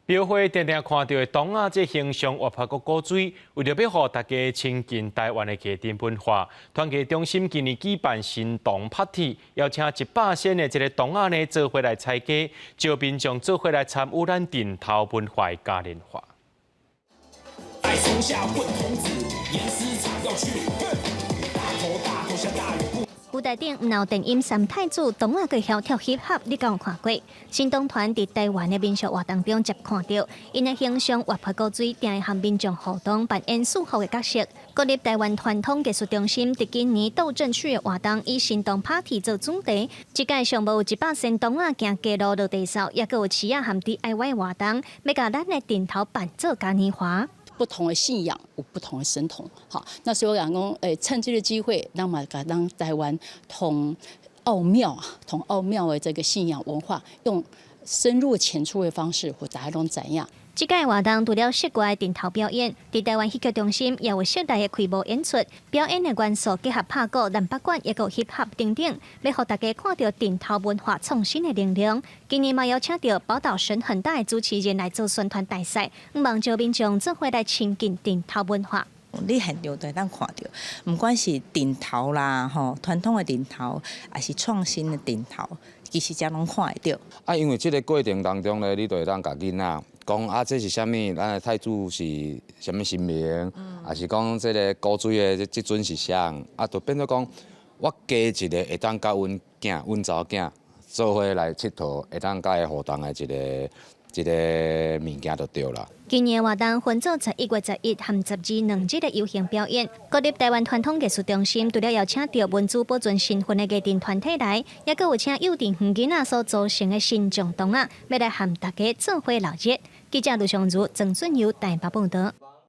廟會定定看著的童仔這形象活潑閣古錐，為著欲予大家親近台灣的街燈文化，團藝中心今年舉辦神童 party，邀請100身的這个童仔呢做伙來踩街，招民眾做伙來參與咱陣頭文化的嘉年華。在松下問童子，嚴師場要去，大頭大頭像大雨。舞台頂毋但電音三太子童仔閣曉跳 hip hop，你敢有看過？神童團佇台灣的民俗活動中捷看著，𪜶的形象活潑古錐，定會和民眾互動，扮演四福的角色。國立台灣傳統藝術中心佇今年鬥陣區的活動，以神童 party 做主題，這屆上無有100身童仔行街路落地掃，也閣有市仔和 DIY 活動，欲共咱的陣頭辦做嘉年華。不同的信仰有不同的神童，好，那所以我講講，趁這個機會，咱嘛共咱台灣同奧廟啊，同奧廟的這個信仰文化，用深入淺出的方式，予大家攏知影。這屆活動除了室外陣頭表演，佇台灣戲曲中心也有室內的開幕演出，表演的元素結合拍鼓、南北管，抑閣有 hip hop 等等，欲予大家看著陣頭文化創新的能量。今年嘛邀請著寶島神很大的主持人來做宣傳大使，向望招民眾做伙來親近陣頭文化。你現場就會當看著，毋管是陣頭啦，吼，傳統的陣頭，抑是創新的陣頭，其實遮攏看會著。啊，因為這个過程當中咧，你就會當共囡仔講啊，這是啥物？咱的太子是啥物神明？抑是講這个古錐的這這尊是啥？啊，就變做講，我加一个會當佮阮囝、阮查某囝做伙來𨑨迌，會當佮伊互動的一个一个物件就對啦。今年活動分做11月11和12兩日的遊行表演。國立台灣傳統藝術中心除了邀請著文資保存身份的藝陣團體來，抑閣有請幼稚園囡仔所組成的神將童仔，欲來和大家做伙鬧熱。記者盧尚如、曾俊佑台北報導。